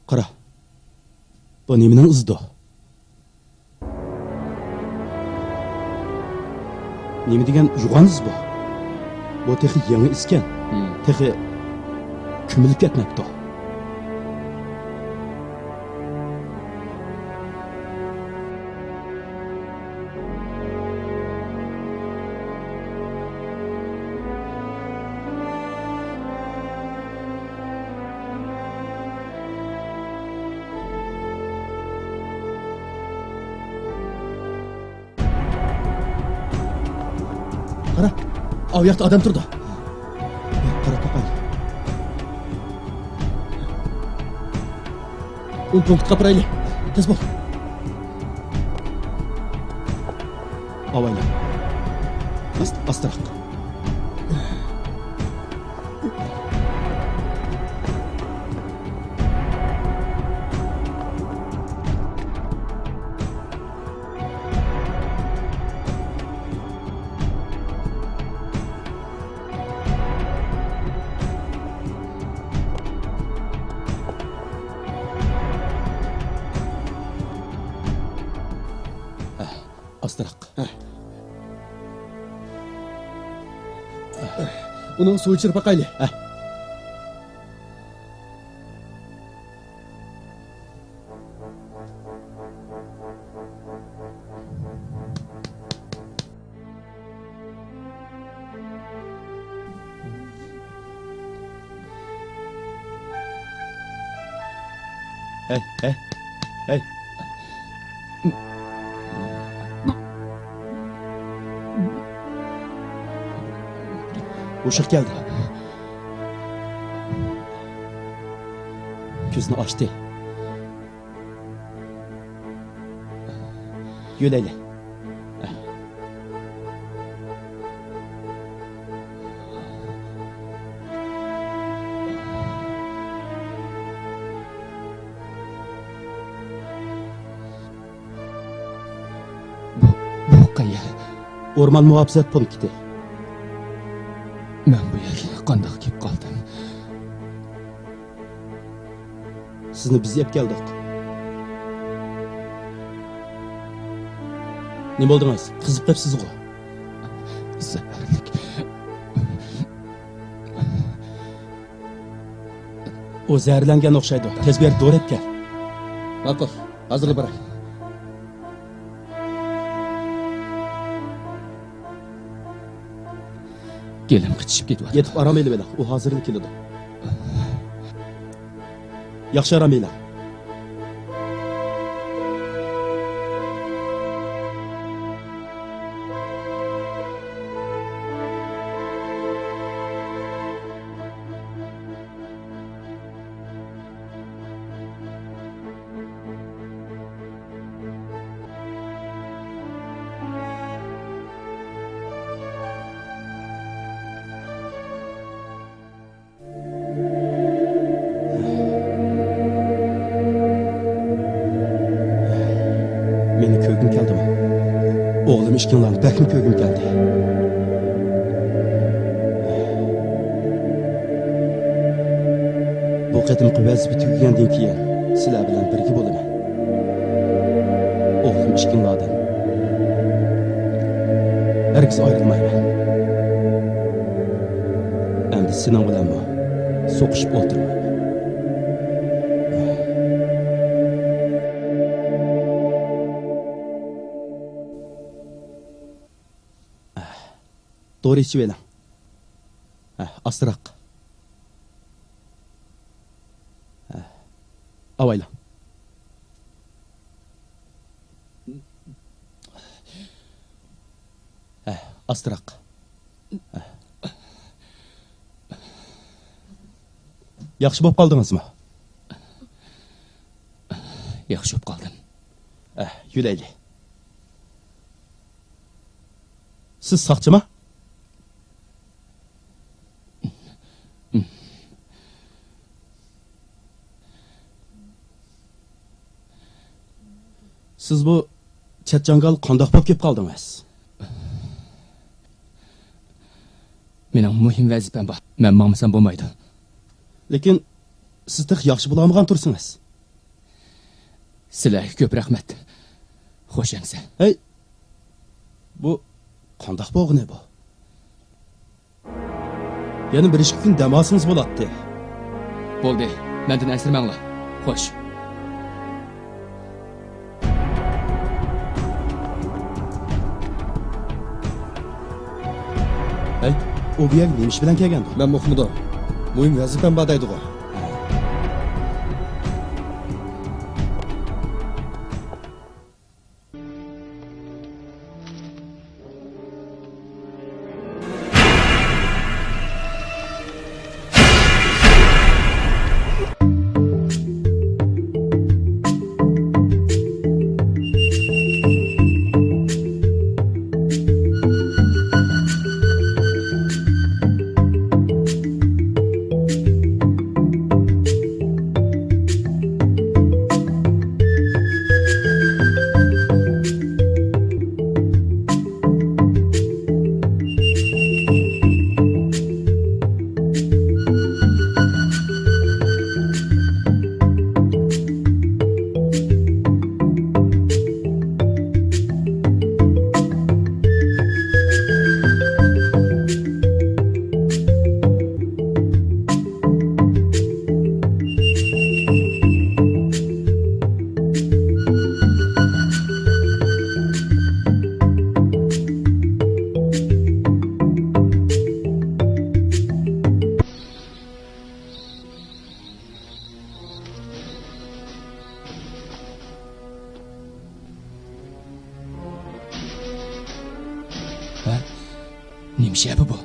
قارا، بۇ نېمىنىڭ ئىزىدۇ؟ نېمە دېگەن يوغان ئىز بۇ؟ بۇ تېخى يېڭى ئىزكەن. ھىم. تېخى كۆمۈلۈپ كەتمەپتۇ. قارا، ئاۋۇ ياقتا ئادەم تۇرىدۇ. قاراپ باقايلى. ئۇنى پونكىتقا ئاپىرايلى. تېز بول. ئاۋايلا. ئاست-، ئاستىراق. ئاستىراق. ئۇنىڭ سۇ ئىچىرىپ باقايلى. ھە. ھەي، ھەي، ھەي. ئۇششاق كەلدى. كۆزىنى ئاچتى. يۆلەيلى. بۇ، بۇ قەيەر؟ ئورمان مۇھاپىزەت پونكىتى. مەن بۇ يەرگە قانداق كېلىپ قالدىم؟ سىزنى بىز ئېلىپ كەلدۇق. نېمە بولدىڭىز؟ قىزىپ قېپسىزغۇ؟ زەھەرلىك. ئۇ زەھەرلەنگەن ئوخشايدۇ. تېز بېرىپ دورا ئېلىپ كەل. ماقۇل، ھازىرلا باراي. گېلىم قىچىشىپ كېتىۋاتىدۇ. يېتىپ ئارام ئېلىۋېلىڭ، ئۇ ھازىرلا كېلىدۇ. ياخشى ئارام ئېلىڭ. مېنى كۆرگۈڭ كەلدىمۇ؟ ئوغلۇم ئىككىڭلارنى بەكمۇ كۆرگۈم كەلدى. بۇ قېتىمقى ۋەزىپە تۈگىگەندىن كېيىن سىلەر بىلەن بىرگە بولىمەن. ئوغلۇم ئىككىڭلاردىن ھەرگىز ئايرىلمايمەن. ئەمدى سېنىڭ بىلەنمۇ سوقۇشۇپ ئولتۇرمايمەن. دورا ئىچىۋېلىڭ. ھە، ئاستىراق. ھە، ئاۋايلاڭ. ھە، ئاستىراق. ھە. ياخشى بولۇپ قالدىڭىزمۇ؟ ياخشى بولۇپ قالدىم. ھە، يۈرەيلى. سىز ساقچىما؟ سىز بۇ چەت جاڭگالغا قانداق بولۇپ كېلىپ قالدىڭىز؟ مېنىڭ مۇھىم ۋەزىپەم بار. مەن ماڭمىسام بولمايدۇ. لېكىن سىز تېخى ياخشى بولالمىغان تۇرسىڭىز. سىلەرگە كۆپ رەھمەت. خوش ئەمىسە. ھەي، بۇ قانداق بولغىنى بۇ؟ يەنە بىر ئىككى كۈن دەم ئالسىڭىز بولاتتى. بولدى، مەندىن ئەنسىرىمەڭلار. خوش. ھەي، ئۇ بۇ يەرگە نېمە ئىش بىلەن كەلگەندۇ؟ مەن ئۇقمىدىم. مۇھىم ۋەزىپەم بار دەيدىغۇ. ھە؟ نېمە شەپە بۇ؟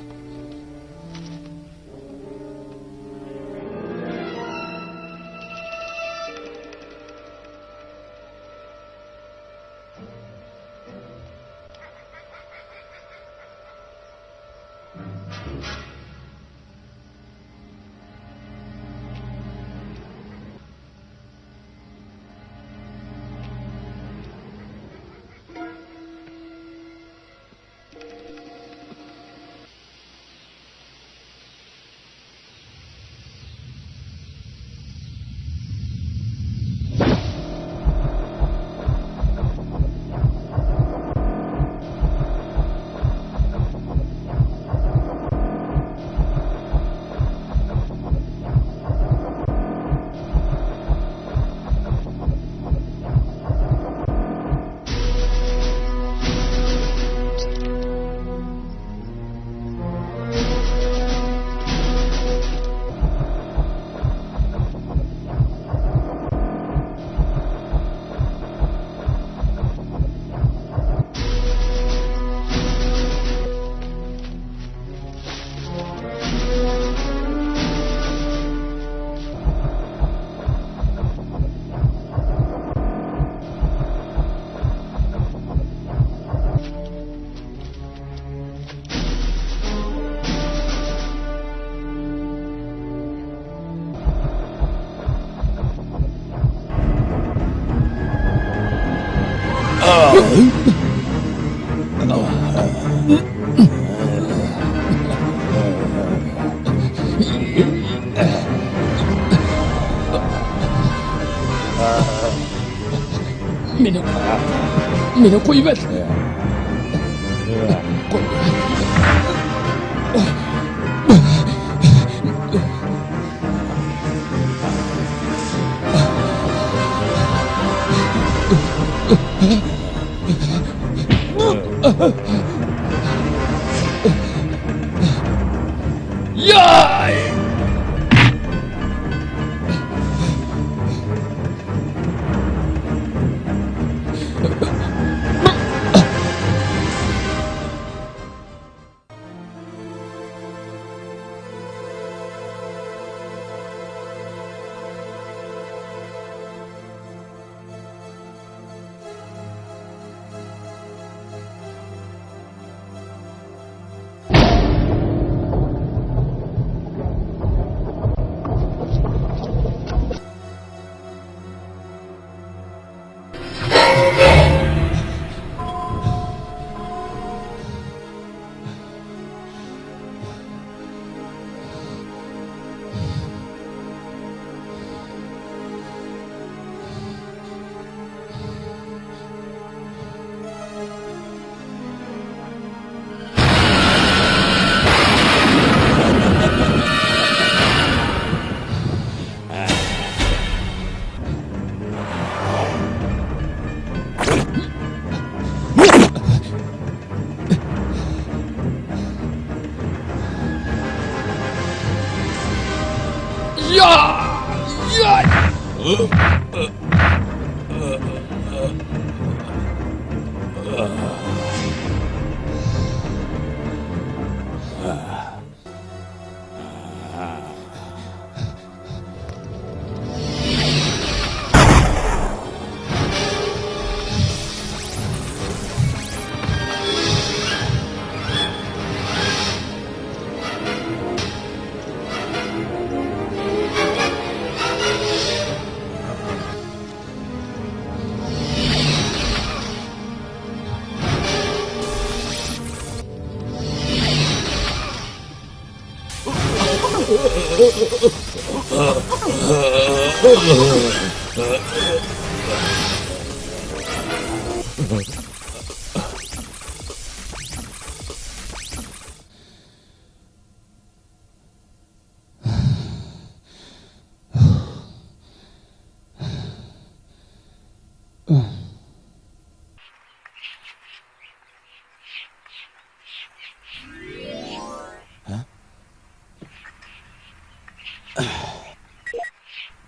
مېنى، مېنى قويۇۋەت. قوي. ياي!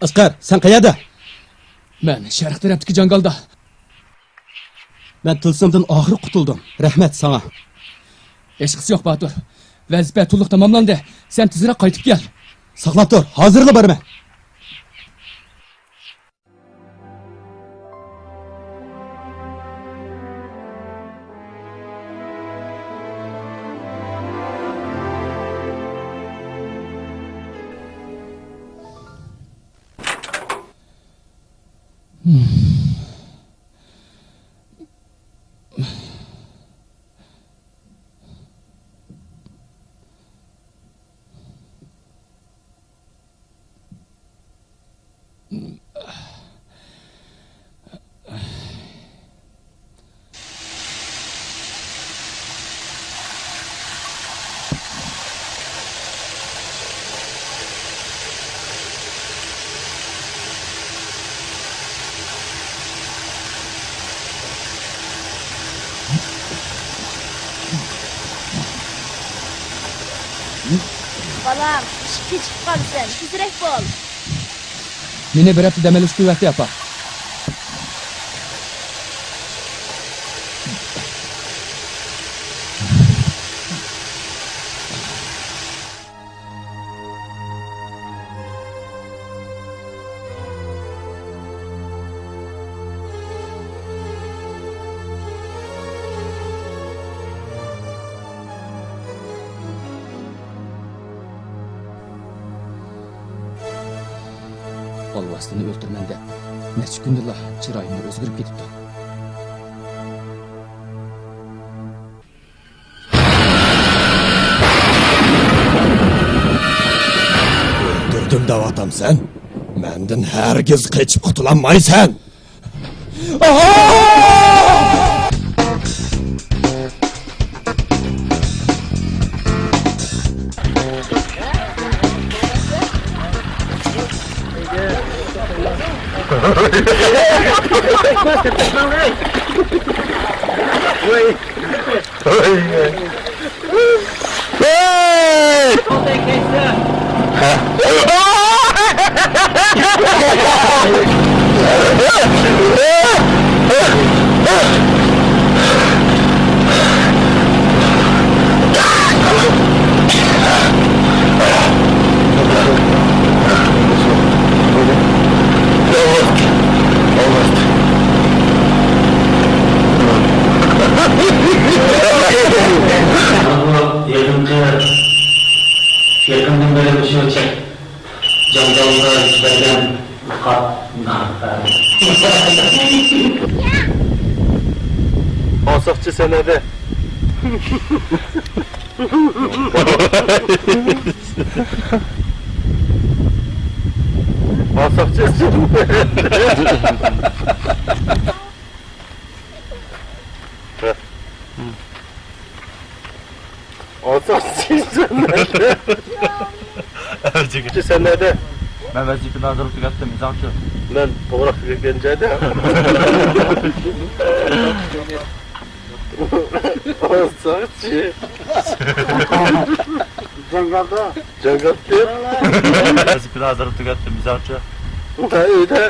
ئەسقەر، سەن قەيەردە؟ مەن شەرق تەرەپتىكى جاڭگالدا. مەن تىلسىمدىن ئاخىرى قۇتۇلدۇم. رەھمەت ساڭا. ھېچقىسى يوق، باتۇر. ۋەزىپە تولۇق تاماملاندى. سەن تېزرەك قايتىپ كەل. ساقلاپ تۇر، ھازىرلا بارىمەن. بالام، ئىشقا كېچىكىپ قالىسەن، تېزرەك بول. مېنى بىر ھەپتە دەم ئېلىشقا قويۇۋەتتى، ئاپا. ئالۋاستىنى ئۆلتۈرىمەن دەپ، نەچچە كۈندىلا چىرايىممۇ ئۆزگىرىپ كېتىپتۇ. نېمە دەۋاتامسەن؟ مەندىن ھەرگىز قېچىپ قۇتۇلالمايسەن! يېقىنقى، يېقىندىن بېرى مۇشۇ چەك جاڭگالدا يۈز بەرگەن قاتناق. ئاساقچى سەنەدە. ئاساقچى. ئاساسىي سەنئەتلەر. سەنئەتلەر. مەن ۋەزىپىنى ھازىرلاپ تۈگەتتىم، ئىزاڭچۇ؟ مەن توغراق تۈگەتكەن جايدا. ئاساسىي. جاڭگالدا. جاڭگالدىن. ۋەزىپىنى ھازىرلاپ تۈگەتتىم، ئىزاڭچۇ؟ ئۆيدە.